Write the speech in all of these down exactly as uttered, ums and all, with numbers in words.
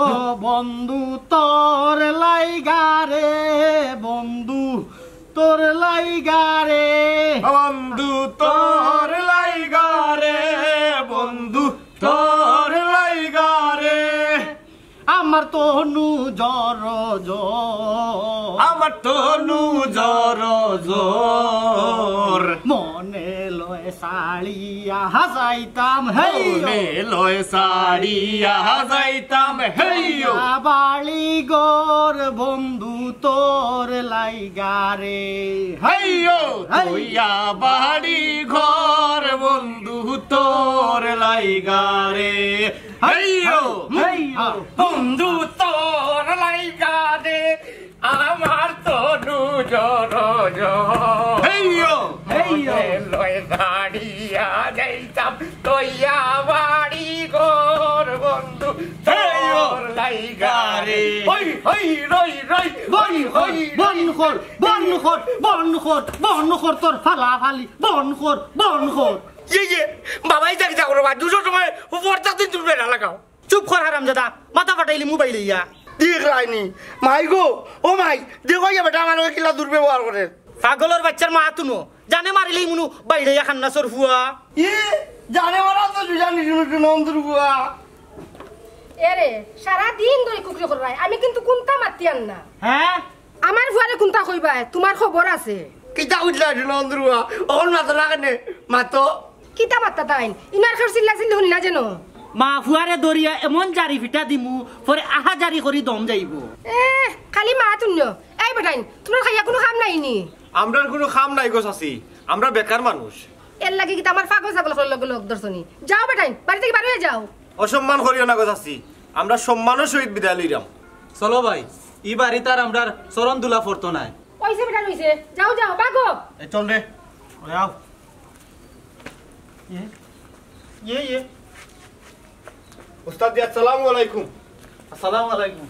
ও বন্ধু, তোর লাইগা রে বন্ধু, তোর লাইগা রে। ও বন্ধু, তোর লাইগা রে বন্ধু, তোর লাইগা রে। আমার তনু জর জর, আমার তনু জর জর। মনে লয় সাড়িয়া যাইতাম, হেই। মনে লয় সাড়িয়া যাইতাম, হেইও। বাড়ি ঘর বন্ধু তোর লাইগা রে। হেইও, হেই। তইয়া বাড়ি ঘর বন্ধু তোর লাইগা রে। হেইও, হেইও। বন্ধু তোর লাইগা রে। আমার তনু জর জর। হেইয়ো। হেইয়ো। মনে লয় সাড়িয়া যাইতাম, তইয়া বাড়ি ঘর বন্ধু, হেইয়ো। তোর লাইগা রে। হই, হই, রই, রই। বন কর, হই, বন কর, বন কর, বন কর, বন কর তোর ফালাফালি। বন কর, বন কর। ইয়ে, ইয়ে, বাবাই যা কিতা করো বা, দুশো সময় প্রত্যেক দিন তুমি বেড়া লাগাও। চুপ কর হারামজাদা, মাথা ফাটাইলি মোবাইল ইয়া। দেখলায়নি? মাই গো, ও মাই, দেখো ইয়া বেটা আমার লগে কিলা দুর্ব্যবহার করে। পাগলর বাইচ্চার মা তুনো, জানে মারিলেই মুনু বাইরে ইয়া খান্নাসর ফুয়া। ই, জানে মারা তো জুজা নিশুনু শুনন্দুর ফুয়া। এরে, সারা দিন ধরি কুকরি কররায়, আমি কিন্তু কুন্তা মাতিয়ার না। হ্যাঁ? আমার ফুয়ারে কুন্তা কইবায়, তুমার খবর আছে। কিতা কইলা শুনন্দুর ফুয়া? অখন মাতো না কেনে? মাতো। কিতা মাততা তাইন? ইনার কেউর চিল্লা চিল্লি হুনি না যেন। মা ফুয়ারে ধরিয়া এমন জারি ফিটা দিমু, পরে আহা জারি করি দম যাইবো। এ, খালি মাত হুনিও। এই বেটাইন, তুমরার খাইয়া কুনু কাম নাই নি? আমরার কুনু কাম নাই গো চাচি, আমরা বেকার মানুষ। এরলাগি কিতা আমার পাগল ছাগল অকলর লগে লগ ধরছো নি? যাও বেটাইন, বাড়ি থাকি বার অইয়া যাও। অসম্মান করিও না গো চাচি, আমরা সম্মানর সহিত বিদায় লইরাম। চলো ভাই, ই বাড়িত আর আমরার চরণ ধুলা পড়তো নায়। অইছে বেটাইন, অইছে। যাও, যাও, ভাগো। এ চল রে, ওরে আও। ইয়ে, ইয়ে, ইয়ে। উস্তাদ জি, আসসালামু আলাইকুম। আসসালামু আলাইকুম।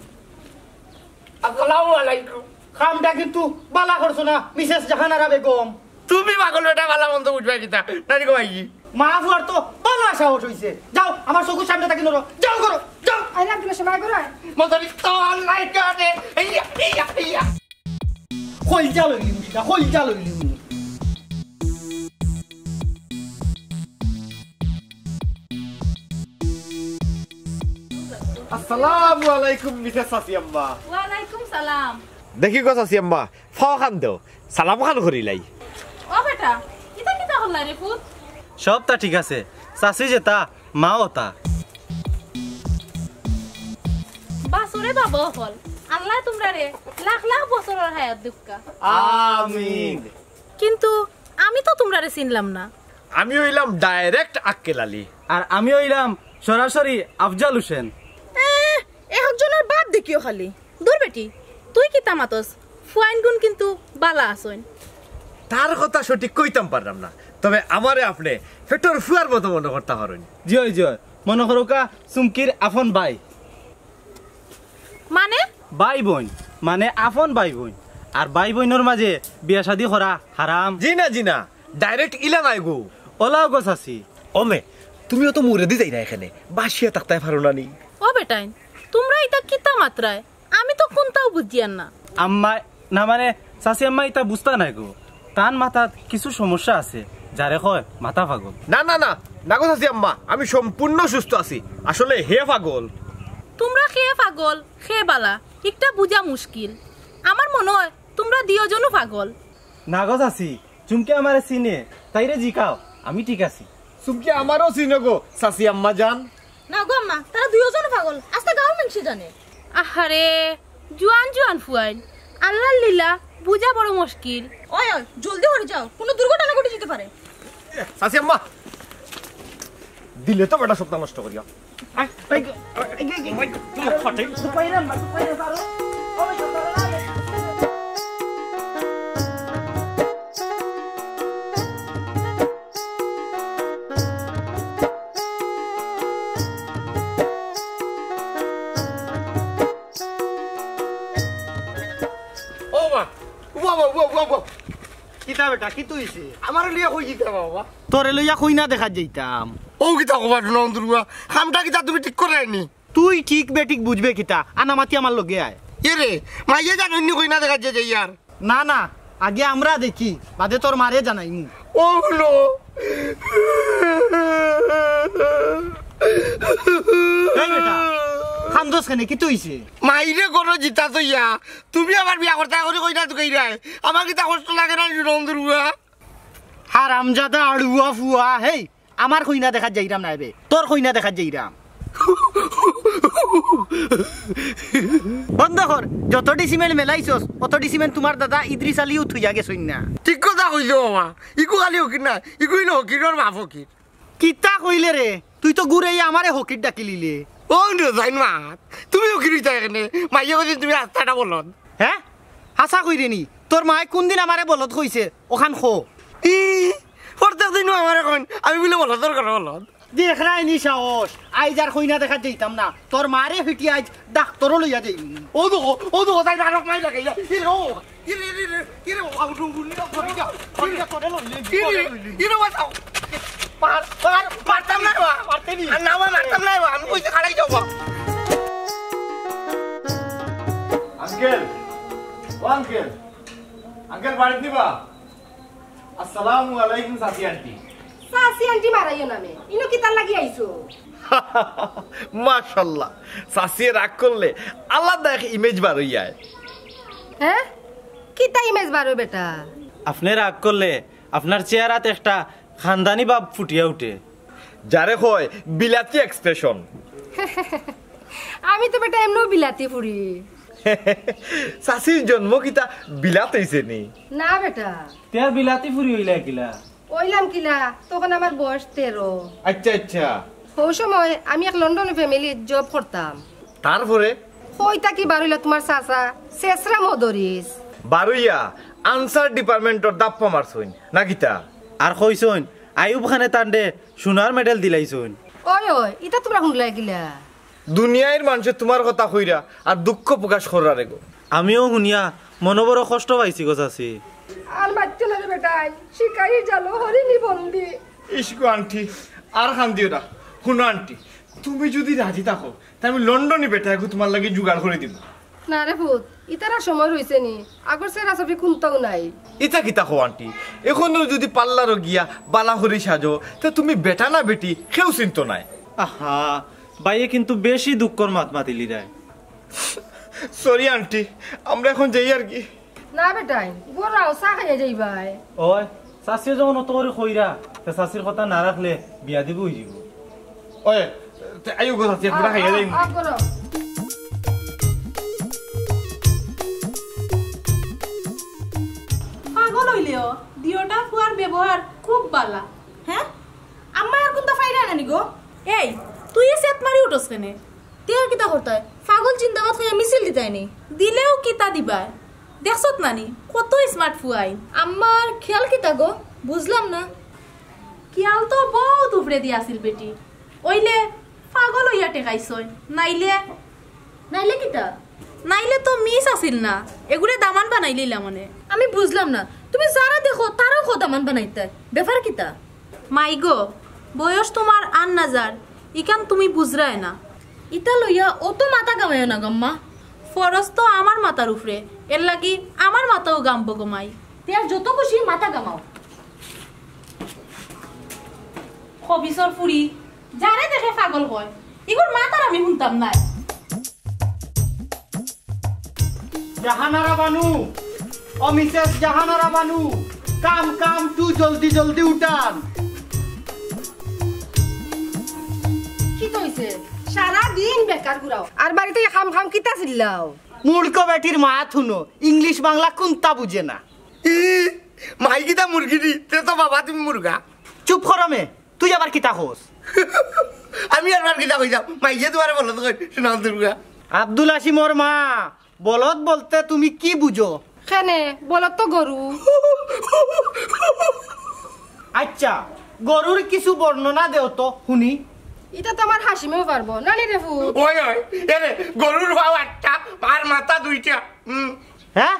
আসসালামু আলাইকুম। কামটা কিন্তু বালা করছো না, মিসেস জাহানারা বেগম। তুমি পাগল বেটা, বালা মন্দ বুঝবায় কিতা? নানি গো ভাই। মা ফুয়ার তো বালা সাহস অইছে। যাও, আমার চকুর সামনে থাকি নড়ো। যাও করো, যাও। আইলাম কিলা সময় করো। মজারি তো আল্লাহ কানে। ইয়া, ইয়া, ইয়া। কইলজা লইলিমু, কইলজা লইলিমু। আসসালামু আলাইকুম, মিসেস চাচি আম্মা। ওয়ালাইকুম সালাম। দেখি গো চাচি আম্মা, ফাও খান দেও, সালাম খান করিলাই। ও বেটা, ইতা কিতা করলা রে পুত? সবতা ঠিক আছে, চাচি যেতা, মা অতা। বাছুরে বাবা অকল, আল্লায় তুমরারে লাখ লাখ বছরর হায়াত দেউক্কা। আমিন। কিন্তু আমি তো তুমরারে চিনলাম না। আমি অইলাম direct আক্কেল আলী। আর আমি অইলাম সরাসরি আফজাল হোসেন। এ, একজনর বাপ দেখিও খালি। দূর বেটি, তুই কিতা মাতস? ফুয়াইনগুন কিন্তু বালা আছইন। তার কথা সঠিক কইতাম পাররাম না, তবে আমারে আপনে পেটর ফুয়ার মতো মনো করতা পারইন। জি অয়, জি অয়, মনো করউক্কা চুমকির আপন ভাই। মানে? ভাই বইন, মানে আপন ভাই বইন। আর ভাই বইনর মাঝে বিয়া শাদি করা হারাম। জি না, জি না, direct ইলা নায় গো। অলাও গো চাচি। ও মে, তুমিও তো মুরেদি যাইরায় কেনে, বাসিয়া থাকতায় পারো না নি? ও বেটাইন, তুমরা ইতা কিতা মাতরায়? আমি তো কুন্তাও বুঝিয়ার না। আম্মা, না মানে, চাচি আম্মা, ইতা বুঝতা নায় গো, তান মাথাত কিছু সমস্যা আছে, যারে কয় মাথা পাগল। না, না, না, না গো চাচি আম্মা, আমি সম্পূর্ণ সুস্থ আছি। আসলে হে পাগল। তুমরা কে পাগল, কে বালা, ইকটা বুঝা মুশকিল। আমার মনো অয় তুমরা দুইওজনউ পাগল। না গো চাচি, চুমকি আমারে চিনে, তাইরে জিকাও, আমি ঠিক আছি। চুমকি আমারেও চিনো গো চাচি আম্মা জান। না গো আম্মা, তারা দুইওজনউ পাগল, আস্তা গাঁওর মানষে জানে। আহারে, জুয়ান জুয়ান ফুয়াইন, আল্লার লীলা বুঝা বড় মুশকিল। ওই, ওই, জলদি করি যাও, কুনু দুর্ঘটনা ঘটি যাইতে পারে। চাচি আম্মা, দিলে তো বেটা সবটা নষ্ট করিয়া। ও মা, ও বাবা, ও বাবা, ও বাবা। কিতা বেটা, কিতা অইছে? আমারে লইয়া কই যাইতা বাবা? তোরে লইয়া কইনা দেখাত যাইতাম। ও কিতা কবা, নন্দুরুয়া? কামটা কিতা তুমি ঠিক করায়নি? তুই ঠিক বেঠিক বুঝবে কিতা? আনামাতি আমার লগে আয়। এ রে, মাইয়ে জানইননি কইনা দেখাত যাইয়ার? না, না, আগে আমরা দেখি, বাদে তোর মারে জানাইমু। ও নো। এই বেটা, কান্দস কেনে? কিতা অইছে? মাইরে ঘরো জিতা থইয়া, তুমি আবার বিয়া করতায় করি কইনা তুকাইরায়। আমার কিতা কষ্ট লাগে না, নন্দুরুয়া? হারামজাদা আড়ুয়া ফুয়া, হেই, আমার কইনা দেখাত যাইরাম নায় বে, তোর কইনা দেখাত যাইরাম। বন্ধ কর, যতটি সিমেন্ট মেলাইছস, অতটি সিমেন্ট তুমার দাদা ইদ্রিস আলীও থইয়া গেছইন না। ঠিক কথা কইছো মামা, ইগু খালি ফকির না, ইগু অইলো ফকিরর বাপ ফকির। কিতা কইলে রে? তুই তো ঘুরাইয়া আমারে ফকির ডাকিলিলে। ও রে, জাইন মা, তুমি ফকির অইতায় কেনে? মাইয়ে কইছে তুমি আস্তা একটা বলদ। হে? হাছা কইরে নি? তোর মায় কুনদিন আমারে বলদ কইছে? অখান ক। ই, প্রত্যেক দিনউ আমারে কইন, আমি বুলে বলদর ঘরর বলদ। দেখরায়নি সাহস, আইজ আর কইনা দেখাত যাইতাম না। তোর মারে পিটি আইজ ডাক্তরো লইয়া যাইমু। ও দেখো, ও দেখো, তাই নাটক নাই লাগাইয়া। ইরে ও, ইরে, ইরে, ইরে, ইরে, ও, আউ, room, room, room, room, room, room, room, room, room, room. ইরে, ইরে, বাঁচাও। মার, মার, মারতাম না রে বা। মারতে নি। আর না, মার, মারতাম না রে বা। আমি কইছি খাড়াই যাও বা। আঙ্কেল, ও আঙ্কেল, আঙ্কেল বাড়িত নি বা? আসসালামু আলাইকুম চাচি আন্টি। চাচি আন্টি মারাইও না মে, ইনো কিতার লাগি আইছো? মাশাআল্লাহ, চাচিয়ে রাগ করলে আলাদা এক ইমেজ বার অইয়ায়। হে? কিতা ইমেজ বার অয় বেটা? আপনে রাগ করলে আপনার চেহারাত একটা খানদানি ভাব ফুটিয়া উঠে। যারে কয় বিলাতি এক্সপ্রেশন। আমি তো বেটা এমনেউ বিলাতি ফুরি। চাচির জন্ম কিতা বিলাত অইছে নি? না বেটা। তে আর বিলাতি ফুরি অইলা কিলা? অইলাম কিলা, তখন আমার বয়স তেরো। আচ্ছা, আচ্ছা। হউ সময় আমি এক লন্ডনি ফ্যামিলিত জব করতাম। তারপরে? কই থাকি বার অইলা তুমার চাচা, শেষরা মদরিস। বার অইয়া আনসার ডিপার্টমেন্টর দাপ্পা মারছইন, না কিতা? আর কইছইন, আইয়ুব খানে তানরে সোনার মেডেল দিলাইছইন। ওই, ওই, ইতা তুমরা হুনলায় কিলা? দুনিয়ার মানষে তুমার কথা কইরা আর দুঃখ প্রকাশ কররা রে গো। আমিও হুনিয়া মনো বড় কষ্ট পাইছি গো চাচি। আর মাতিও না রে বেটাইন, শিকারির জালো হরিণী বন্দি। ইশ গো আন্টি, আর কান্দিও না। হুনো আন্টি, তুমি যুদি রাজি থাকো, তে আমি লন্ডনি বেটা এগু তুমার লাগি জুগাড় করি দিমু। না রে পুত, ইতার আর সময় রইছে নি, আগর ছেড়াছাড়ি কুন্তাউ নাই। ইতা কিতা কও আন্টি, অখনউ যুদি পার্লারো গিয়া বালা করি সাজো, তে তুমি বেটা না বেটি কেউ চিনতো নায়। আহা, বাইয়ে কিন্তু বেশি দুঃখর মাত মাতিলিরায়। সরি আন্টি, আমরা অখন যাই আর কি। না বেটাইন, ঘরো আও, চা খাইয়া যাইবায়। ওই, চাচিয়ে যখন অত করি কইরা, তে চাচির কথা না রাখলে বিয়াদিবি অইযিবো। ওই, তে আইও গো চাচি, এক গুড়া খাইয়া যাইমু। আও, আও, ঘরো আও। পাগল অইলেও, দুইওটা ফুয়ার ব্যবহার খুব বালা। হে? আম্মায় আর কুন্তা পাইরা না নি গো? এই, তুই এ সেত মারি উঠস কেনে? তে আর কিতা করতায়? পাগল জিন্দাবাদ কইয়া মিছিল দিতায় নি? দিলেও কিতা দিবায়? দেখছত না নি? কত স্মার্ট ফুয়াইন। আম্মার খেয়াল কিতা গো? বুঝলাম না। খেয়াল তো বউত উপরেদি আছিল বেটি। অইলে পাগল অইয়া ঠেকাইছইন। নাইলে? নাইলে কিতা? নাইলে তো মিস আছিল না। এগুরে দামান বানাইলিলা মানে। আমি বুঝলাম না। তুমি যারা দেখো, তারাও কও দামান বানাইতায়। ব্যাপার কিতা? মাইগো, বয়স তুমার আর না যার, ইখান তুমি বুঝরায় না। ইতা লইয়া অত মাথা ঘামাইও না গো আম্মা। খরচ তো আমার মাথার উপরে, এর লাগি আমার মাথাও গামবো গো মাই। তে আর যত খুশি মাথা গামাও। খবিসর ফুড়ি, যারে দেখে পাগল কয়, ইগুর মাত আর আমি হুনতাম নায়। জাহানারা বানু, ও মিসেস জাহানারা বানু, কাম কাম টু, জলদি জলদি উঠান। কিতা অইছে? সারা দিন বেকার ঘুরাও, আর বাড়িত খাম খাম কিতা চিল্লাও? মূর্খ বেটির মাত হুনো, ইংলিশ বাংলা কুন্তা বুঝে না। ই, মাই কিতা মুরগি নি? তে তো বাবা তুমি মুরগা। চুপ করো মে, তুই আবার কিতা কস? আমি আর আর কিতা কইতাম? মাইয়ে তোমারে বলদ কই, সুনাম দুর্গা। আব্দুল হাসিমর মা, বলদ বলতে তুমি কি বুঝো? কেনে, বলদ তো গরু। আচ্ছা, গরুর কিছু বর্ণনা দেও তো হুনি। ইতা তো আমার হাসিমেও পারবো, নানি রে ফুত? ওই, ওই, এরে, গরুর পাও আটটা, আর মাথা দুইটা। হুম। হ্যাঁ?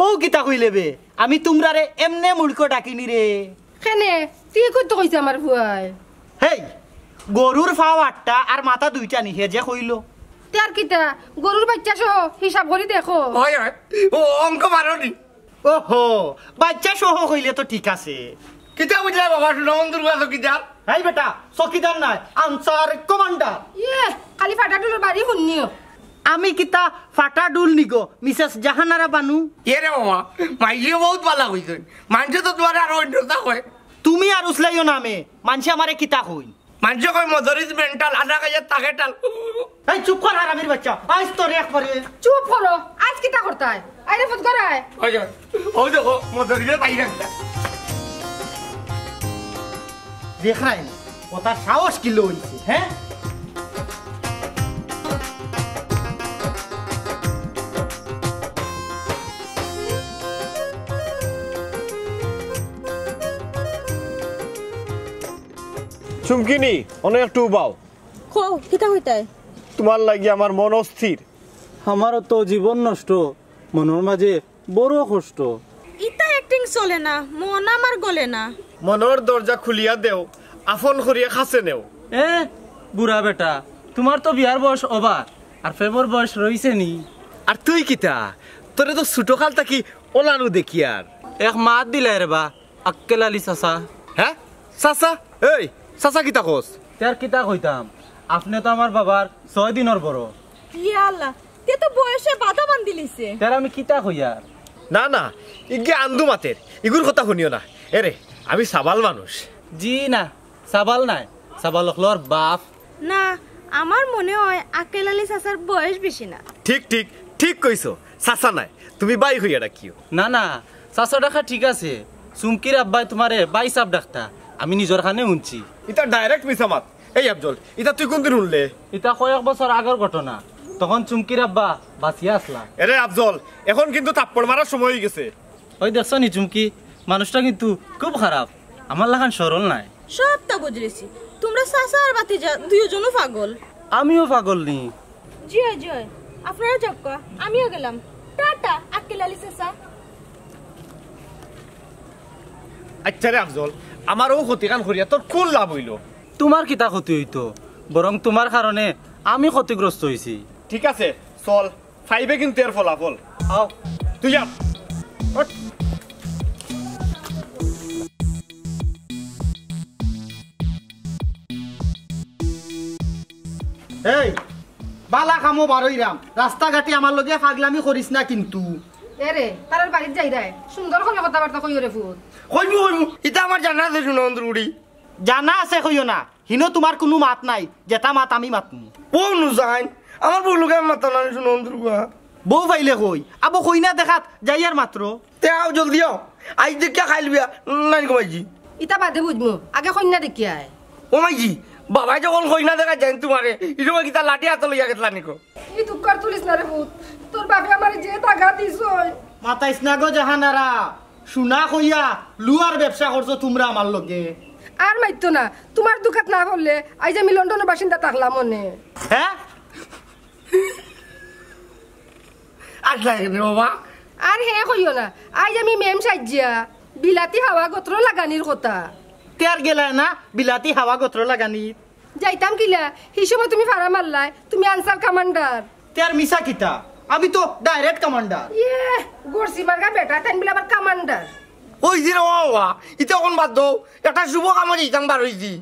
ও কিতা কইলে বে? আমি তুমরারে এমনে মূর্খ ডাকিনি রে। কেনে, তুই কইতে কইছে আমার ফুয়ায়? হেই, গরুর পাও আটটা আর মাথা দুইটা নি, হে যে কইলো। তে আর কিতা, গরুর বাইচ্চা সহ হিসাব করি দেখো। ওই, ওই, ও অঙ্ক মারো নি। ওহো, বাইচ্চা সহ কইলে তো ঠিক আছে। কিতা বুঝলা বাবা, সুনামন দুর্গা চকিদার? এই বেটা, চকিদার নায়, আনসার কমান্ডার। ইয়ে, খালি ফাটা ডুলর বাড়ি হুননিও। আমি কিতা ফাটা ডুল নিগো, মিসেস জাহানারা বানু? এরে বাবা, মাইয়ে বহুত বালা কইছইন। মানষে তো তোমারে আরো অন্যতা কয়। তুমি আর উছলাইও না মে, মানষে আমারে কিতা কইন? মানষে কয় মদরিস মেন্টাল, আনা খাইয়া তাকে টাল। এই চুপ কর হারামির বাইচ্চা, আইজ তোরে একবারে। চুপ করো, আইজ কিতা করতায়? আইরে ফুত করায়। ওই যে, ওই দেখো, মদরিসে তাই রাখতা। দেখরায় নি, ও তার সাহস কিলা অইছে, হ্যাঁ? চুমকিনি, অনো একটু উবাও। কও, কিতা কইতায়? তোমার লাগি আমার মন অস্থির। আমারও তো জীবন নষ্ট, মনর মাঝে বড় কষ্ট। ইতা acting চলে না, মন আমার গলে না। মনর দরজা খুলিয়া দেও, আপন করিয়া কাছে নেও। এ, বুড়া বেটা, তোমার তো বিয়ার বয়স over, আর প্রেমর বয়স রইছে নি। আর তুই কিতা? তোরে তো ছোটকাল থাকি অলানু দেখিয়ার। এক মাত দিলায় রে বা, আক্কেল আলী চাচা। হ্যাঁ? চাচা? এই, চাচা কিতা কস? তে আর কিতা কইতাম? আপনে তো আমার বাবার ছয় দিনর বড়। ইয়া আল্লাহ, তে তো বয়সে বাধা বান্ধিলিছে। তে আর আমি কিতা কইয়ার? না, না, ইগে আন্দু মাতের, ইগুর কথা হুনিও না। এরে, আমি সাবাল মানুষ। জি না, সাবাল নায়, সাবাল অকলর বাপ। না, আমার মনে অয় আক্কেল আলী চাচার বয়স বেশি না। ঠিক, ঠিক, ঠিক কইছো, চাচা নায়, তুমি বাই কইয়া ডাকিও। না, না, চাচা ডাকা ঠিক আছে। চুমকির আব্বায় তোমারে বাই সাব ডাকতা, আমি নিজর কানে হুনছি। ইতা direct মিছা মাত। এই আফজল, ইতা তুই কুনদিন হুনলে? ইতা কয়েক বছর আগর ঘটনা, তখন চুমকির আব্বা বাঁচিয়া আছলা। এরে আফজল, এখন কিন্তু থাপ্পড় মারার সময় অইগেছে। ওই দেখছো নি চুমকি, মানুষটা কিন্তু খুব খারাপ, আমার লাখান সরল নায়। সবতা বুঝলিছি, তোমরা চাচা আর ভাতিজা দুইওজনও পাগল। আমিও পাগল নি। জি অয়, জি অয়, আপনারা যাউক্কা, আমিও গেলাম। টাটা, আক্কেল আলী চাচা। আচ্ছা রে আফজল, আমার অউ ক্ষতিখান করিয়া তোর কুন লাভ অইলো? তোমার কিতা ক্ষতি অইতো, বরং তোমার কারণে আমি ক্ষতিগ্রস্ত অইছি। ঠিক আছে, চল, পাইবে কিন্তু এর ফলাফল। আও। তুই যা। ওঠ। এই, বালা কামো বারইরাম, রাস্তাঘাটে আমার লগে ফাগলামি করিস না কিন্তু। এরে, তারার বাড়িত যাইরায়, সুন্দর করি কথাবার্তা কইও রে ফুত। কইমু, কইমু, ইতা আমার জানা আছে, হুনো অন্দুরুড়ি। জানা আছে কইও না, হিনো তোমার কুনু মাত নাই, যেতা মাত আমি মাতমু। বউ নু যাইন, আমার বউ লগে আমি মাততাম না, হুনো অন্দুরুড়ি। বউ পাইলে কই? আবো কইনা দেখাত যাইয়ার মাত্র। তে আও, জলদি আও। আইজ দেখিয়া কাইল বিয়া, নানি গো মাইজি। ইতা বাদে বুঝমু, আগে কইনা দেখিয়া আয়। ও মাইজি, বাবায় যখন কইনা দেখাত যাইন তোমারে, ই সময় কিতা লাঠি আতো লইয়া গেছলা নি গো? ই দুঃখ আর তুলিস না রে পুত, তোর বাপে আমারে যে তাগা দিছইন। মাতাইস না গো জাহানারা, সোনা কইয়া লুয়ার ব্যবসা করছো তুমরা আমার লগে। আর মাতিও না, তোমার দুখাত না পড়লে আইজ আমি লন্ডনর বাসিন্দা থাকলাম অনে। হ্যাঁ? আর লাগে রে বাবা। আর হে কইও না, আইজ আমি মেম সাইজিয়া বিলাতি হাওয়া গত্র লাগানির কথা। তে আর গেলায় না বিলাতি হাওয়া গত্র লাগানিত? যাইতাম কিলা, হি সময় তুমি ফাড়া মারলায়, তুমি আনসার কমান্ডার। তে আর মিছা কিতা? আমি তো ডাইরেক্ট কমান্ডার। ইয়ে, গর্সি মার্কা বেটা, তাইন বলে আবার কমান্ডার। ওই যে রে বাবা, ইতা অখন বাদ দেও, একটা শুভ কামো যাইতাম বার অইছি।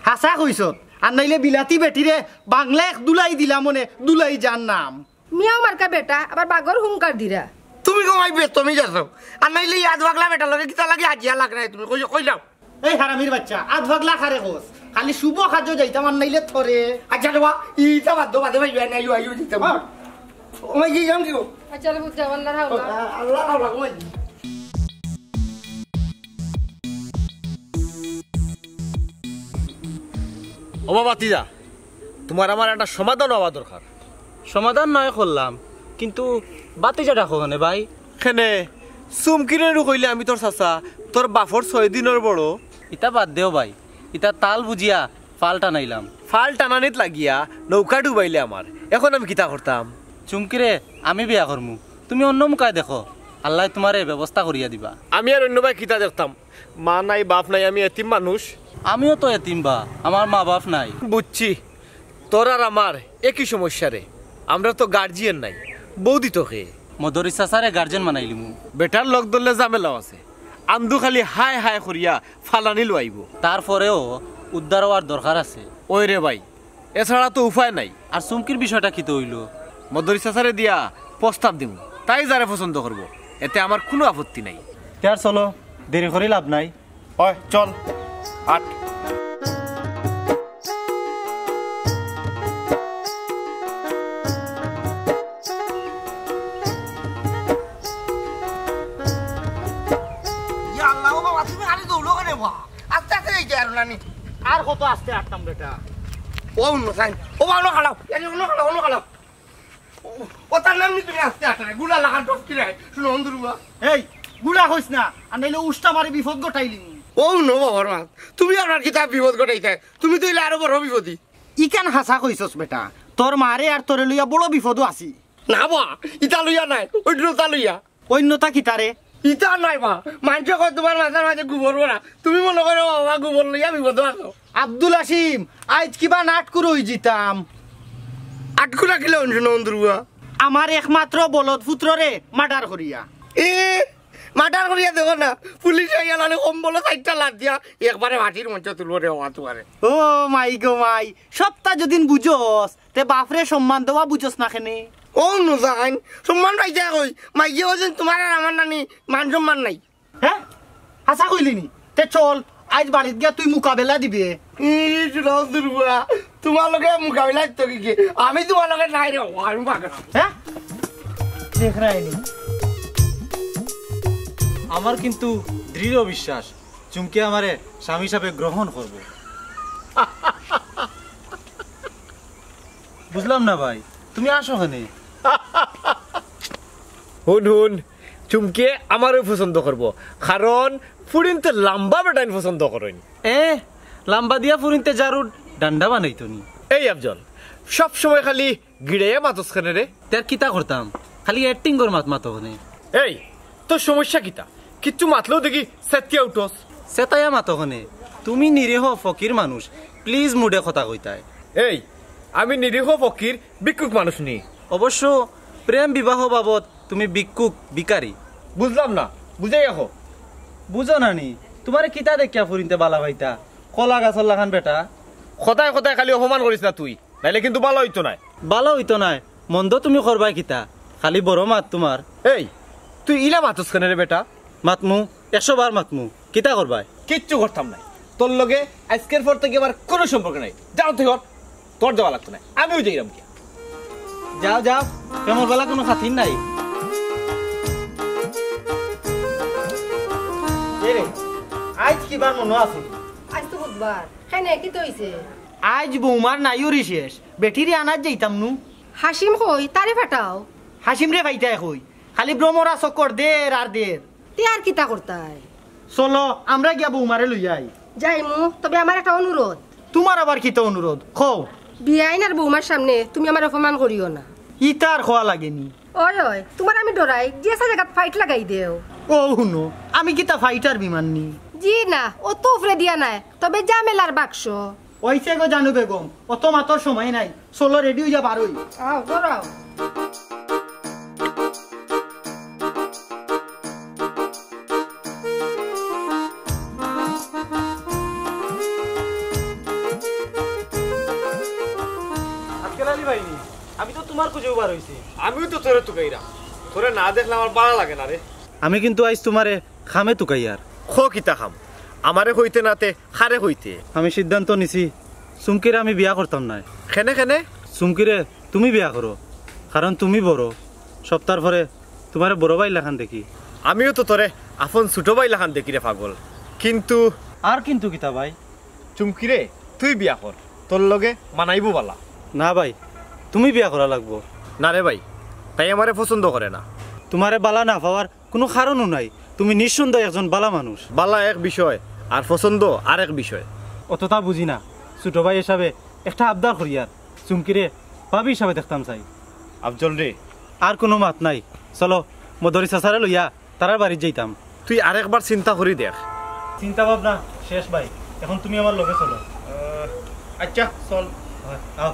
হাছা কইছত, আর নাইলে বিলাতি বেটিরে বাংলা এক দুলাই দিলাম মনে, দুলাই যার নাম। মিয়াও মার্কা বেটা, আবার বাগর হুঙ্কার দিরা। তুমি কমাই বেতমি যাচ্ছ, আর নাইলে ই আধ পাগলা বেটার লগে কিতা লাগি আজিয়া লাগ নাই তুমি, কই, কই যাও? এই হারামির বাচ্চা, আধ পাগলা কারে কস? খালি শুভ কাজো যাইতাম আর নাইলে থরে। আচ্ছা রে বা, ইতা বাদ দেও, বাদে ভাই, নাই, আইও, আইও, দিতাম। হ্যাঁ। ও ভাই, কি যাম কি গো? আচ্ছা, আল্লাহ বুঝ যাও, আল্লাহর হাওলা। আল্লাহ হাওলা, ও ভাই। ও বাবা, তিজা, তোমার আমার একটা সমাধান হওয়া দরকার। সমাধান নয় করলাম, কিন্তু বাতিজা ডাকো কেনে ভাই? কেনে, চুমকিরে রু কইলে আমি তোর চাচা, তোর বাপর ছয় দিনর বড়। ইতা বাদ দেও ভাই, ইতা তাল বুঝিয়া ফাল টানাইলাম। ফাল টানানিত লাগিয়া নৌকা ডুবাইলে আমার, এখন আমি কিতা করতাম? চুমকিরে আমি বিয়া করমু, তুমি অন্য মুখায় দেখো, আল্লায় তোমারে ব্যবস্থা করিয়া দিবা। আমি আর অন্য ভাই কিতা দেখতাম, মা নাই, বাপ নাই, আমি এতিম মানুষ। আমিও তো এতিম বা, আমার মা বাপ নাই। বুঝছি, তোর আর আমার একই সমস্যা রে, আমরা তো গার্জিয়ান নাই, বউ দিত কে? মদরিস চাচারে গার্জিয়ান বানাইলিমু। বেটার লগ ধরলে ঝামেলাও আছে, আন্দু খালি হায় হায় করিয়া ফালানি লইব। তারপরেও উদ্ধার হওয়ার দরকার আছে। ওই রে ভাই, এছাড়া তো উপায় নাই। আর চুমকির বিষয়টা কিতা অইলো? মদরিস চাচারে দিয়া প্রস্তাব দিমু, তাই যারে পছন্দ করব, এতে আমার কোনো আপত্তি নাই। তে আর চলো, দেরি করি লাভ নাই। হয়, চল, আট। ইয়া আল্লাহ, ও বাবা, তুমি খালি দৌড়ো কেনে বা? আস্তে আস্তে যাইতে পারো না নি? আর কত আস্তে আটতাম বেটা? ও অন্য সাইন, ও বাবা, অন্য খালাও, অন্য খালাও, অন্য খালাও। ও তার নাম নি তুমি আস্তে আস্তে, গুলা লাখান টপকি রায়, শুনো অন্ধুরুয়া। এই, গুলা কইস না, আর নাইলে উষ্টা মারি বিপদ ঘটাইলিমু। ও নো বাবার মা, তুমি আপনার কিতা বিপদ ঘটাইতায়? তুমি তো ইলা আরো বড় বিপদী। ইখান হাছা কইছস বেটা, তোর মারে আর তোরে লইয়া বড় বিপদও আছি। না বা, ইতা লইয়া নায়, অন্যতা লইয়া। অন্যতা কিতা রে? ইতা নায় বা, মানষে কয় তোমার মাথার মাঝে গোবর ভরা, তুমি মনো করো বাবা গোবর লইয়া বিপদও আছো। আব্দুল হাসিম, আইজ কিবা নাটকুর অই যিতাম। আটকুরা কিলা অইছে নন্দুরুয়া? আমার একমাত্র বলদ পুত্ররে মার্ডার করিয়া। এ, মার্ডার করিয়া দেখো না, পুলিশ আইয়া লালে কম্বলো চাইরটা লাত দিয়া একবারে মাটির মঞ্চ তুলবো রে বাবা তোমারে। ও মাই গো মাই, সবটা যদিন বুঝস, তে বাপরে সম্মান দেওয়া বুঝস না কেনে? ও নুজাইন, সম্মান পাইতে কই? মাইয়ে ওজন তোমার আর আমার নানি মান সম্মান নাই। হ্যাঁ? হাছা কইলি নি? তে চল, আইজ বাড়িত গিয়া তুই মোকাবেলা দিবে। ই, শুনো দুর্বুয়া, তোমার লগে মোকাবেলা তো কি কি? আমি তোমার লগে নাই রে, আমি পাগল। হ্যাঁ? দেখ না এনি। আমার কিন্তু দৃঢ় বিশ্বাস, চুমকি আমারে স্বামী হিসাবে গ্রহণ করব। বুঝলাম না ভাই, তুমি আসো কেনে? হুন হুন, চুমকে আমারও পছন্দ করব, কারণ ফুরিন্তে লম্বা বেটাইন পছন্দ করইন। এ, লম্বা দিয়া ফুরিন্তে জারুর ডান্ডা বানাইতো নি। এই আফজল, সব সময় খালি গিড়াইয়া মাতস কেনে রে? তে আর কিতা করতাম, খালি acting কর মাত মাতো কেনে। এই, তোর সমস্যা কিতা? কিচ্ছু মাতলেও দেখি সেতিয়া উঠস। সেতাইয়া মাতো কেনে, তুমি নিরীহ ফকির মানুষ, প্লিজ মুডে কথা কইতায়। এই, আমি নিরীহ ফকির ভিক্ষুক মানুষ নি। অবশ্য প্রেম বিবাহ বাবদ তুমি ভিক্ষুক ভিখারি। বুঝলাম না, বুঝাই রাখো। বুঝো না নি, তোমারে কিতা দেখিয়া ফুরিন্তে বালা পাইতা? কলা গাছর লাখান বেটা। কথায় কথায় খালি অপমান করিস না তুই, নাইলে কিন্তু বালা অইতো নায়। বালা অইতো নায়, মন্দ তুমি করবায় কিতা? খালি বড় মাত তোমার। এই, তুই ইলা মাতস কেনে রে বেটা? মাতমু, একশো বার মাতমু। কিতা করবায়? কিচ্ছু করতাম নায়। তোর লগে আইজকের পর থাকি আবার কোনো সম্পর্ক নাই। যাও তুই ঘর, তোর যাওয়া লাগতো নায়, আমিও যাইরাম গিয়া। যাও, যাও, প্রেমর বেলা কোনো খাতির নাই। এ রে, আইজ কিবার মনো আছে? আইজ তো বুধবার। কেনে, কিতা অইছে? আইজ বৌমার নাইওরি শেষ, বেটিরে আনাত যাইতাম নু। হাসিম কই, তারে পাঠাও। হাসিমরে পাইতায় কই, খালি ভ্রমরা চক্কর দের আর দের। তে আর কিতা করতায়? চলো, আমরা গিয়া বৌমারে লইয়া আই। যাইমু, তবে আমার একটা অনুরোধ। তোমার আবার কিতা অনুরোধ? কও। বিয়াইন আর বৌমার সামনে তুমি আমারে অপমান করিও না। ইতা আর কওয়া লাগেনি। ওই, ওই, তোমারে আমি ডরাই, যে সে জাগাত ফাইট লাগাই দেও। ও হুনো, আমি কিতা ফাইটার বিমান নি? জি না, অত উপরে দিয়া নায়, তবে ঝামেলার বাক্স। অইছে গো জানু বেগম, অত মাতর সময় নাই, চলো রেডি অইয়া বারই। আও, ডরাও। আমি তো তুমার খুঁজেউ বার অইছি। আমিও তো তোরে তুকাইরাম। তোরে না দেখলে আমার ভালা লাগে না রে। আমি কিন্তু আইজ তুমারে খামে তুকাইয়ার। খো কিতা খাম? আমারে কইতে নাতে খারে কইতে? আমি সিদ্ধান্ত নিছি, চুমকিরে আমি বিয়া করতাম নায়। কেনে কেনে? চুমকিরে তুমি বিয়া করো, কারণ তুমি বড়। সবতার পরে তুমারে বড় ভাইর লাখান দেখি। আমিও তো তোরে আপন ছোট ভাইর লাখান দেখি রে পাগল। কিন্তু আর কিন্তু কিতা ভাই? চুমকিরে তুই বিয়া কর, তোর লগে মানাইবো ভালা। না ভাই, তুমি বিয়া করা লাগবো। না রে ভাই, তাই আমারে পছন্দ করে না। তুমারে ভালা না পাওয়ার কুনু কারণও নাই, তুমি নিঃসন্দেহে একজন ভালা মানুষ। ভালা এক বিষয়, আর পছন্দ আরেক বিষয়। অততা বুঝি না, ছোট ভাই হিসাবে একটা আবদার করিয়ার, চুমকিরে ভাবি হিসাবে দেখতাম চাই। আফজল রে। আর কুনু মাত নাই, চলো মদরি চাচারে লইয়া তারার বাড়িত যাইতাম। তুই আরেকবার চিন্তা করি দেখ। চিন্তা ভাবনা শেষ ভাই, এখন তুমি আমার লগে চলো। আহ, আচ্ছা, চল। হয়, আও।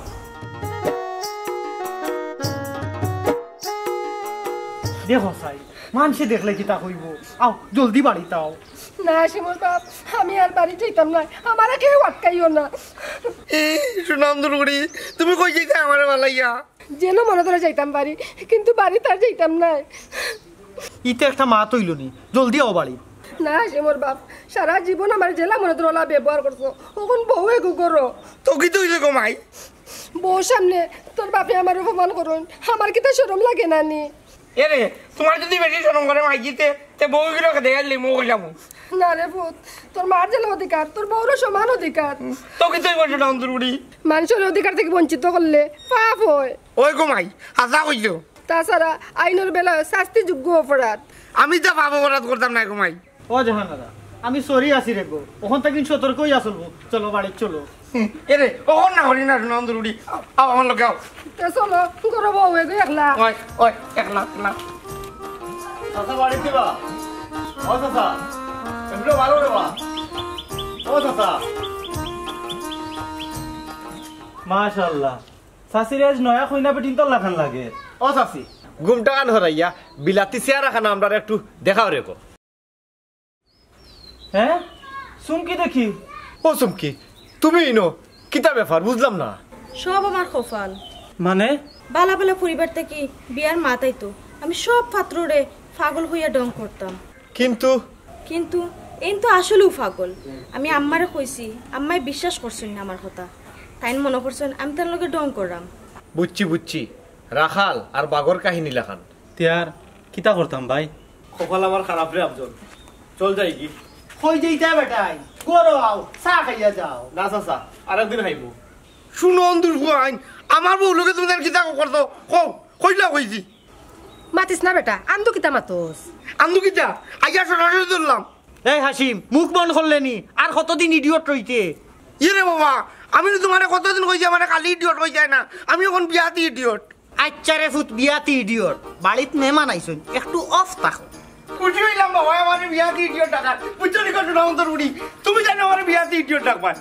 দেখো চাই, মানষে দেখলে কিতা কইবো? আও, জলদি বাড়িত আও। না, হাসিমর বাপ, আমি আর বাড়িত যাইতাম নায়, আমারে কেউ আটকাইও না। এই সুনাম দুলুড়ি, তুমি কই যাইতায় আমারে ফালাইয়া? যেন মনো ধরে যাইতাম বাড়ি, কিন্তু বাড়িত আর যাইতাম নায়। ইতে একটা মাত অইলো নি, জলদি আও বাড়িত। না, হাসিমর বাপ, সারা জীবন আমারে যেলা মনো ধরে অলা ব্যবহার করছো, অখন বউ এগু করো। তো কিতা অইছে গো মাই? বউর সামনে তোর বাপে আমারে অপমান করইন, আমার কিতা শরম লাগে না নি? এরে, তুমার যুদি বেশি শরম করে মাইজিতে, তে বউগুরে দেখাইলে মো কইলাম। না রে পুত, তোর মার যেলা অধিকার, তোর বউরও সমান অধিকার। তো কিতা অইবো সুনাম দুলুড়ি? মানষরে অধিকার থাকি বঞ্চিত করলে পাপ অয়। ওই গো মাই, হাছা কইছো। তাছাড়া আইনর বেলায় শাস্তিযোগ্য অপরাধ। আমি তা পাপ অপরাধ করতাম নায় গো মাই। ও জাহানারা, আমি sorry আছি রে গো, অখন থাকি সতর্ক অইয়া চলমু। চলো বাড়িত চলো। হুম, এরে, অখন না করি না সুনাম দুলুড়ি, আও, আও আমার লগে আও। তে চলো, ঘরো বউ এগু একলা। ওই, ওই, একলা, একলা। চাচা বাড়িত দিবা? ও চাচা, একটু ভালো রে বা। ও চাচা। মাশাআল্লাহ, চাচির আইজ নয়া কইনা বেটিন্তর লাখান লাগে। ও চাচি, ঘুমটা কান হরাইয়া বিলাতি চেহারা খান আমরারে একটু দেখাও রে গো। হ্যাঁ? চুমকি দেখি। ও চুমকি, তুমি ইনো? কিতা ব্যাপার? বুঝলাম না। সব আমার কপাল। মানে? বালা বালা পরিবার থাকি বিয়ার মাত আইতো। আমি সব পাত্ররে পাগল কইয়া ঢং করতাম। কিন্তু? কিন্তু এইন তো আসলেউ পাগল। আমি আম্মারে কইছি, আম্মায় বিশ্বাস করছইন না আমার কথা। তাইন মনো করছইন আমি তান লগে ঢং কররাম। বুঝছি, বুঝছি। রাখাল আর বাঘর কাহিনী লাখান। তে আর কিতা করতাম ভাই? কপাল আমার খারাপ রে আফজল। চল যাইগি। কই যাইতায় বেটাইন? ঘরো আও, চা খাইয়া যাও। না চাচা, আরেকদিন খাইমু। সুনাম দুলুড়ি, আমার বউর লগে তুমি তার কিতা করছো? কও, কইলা কইছি। মাতিস না বেটা, আন্দু কিতা মাতস? আন্দু কিতা? আইয়া সরাসরি ধরলাম। এই হাসিম, মুখ বন্ধ করলে নি? আর কতদিন idiot রইতে? ইয়ে রে বাবা, আমি তো তুমারে কতদিন কইছি আমারে খালি idiot কইতায় না, আমি অখন বিয়াতি idiot। আচ্ছা রে ফুত, বিয়াতি idiot। বাড়িত মেহমান আইছইন, একটু off থাকো। খুশি অইলাম বাবা, আমারে বিয়াতি idiot ডাকার। বুঝছো নি কত সুনাম দুলুড়ি? তুমি জানো আমারে বিয়াতি idiot ডাকবায়।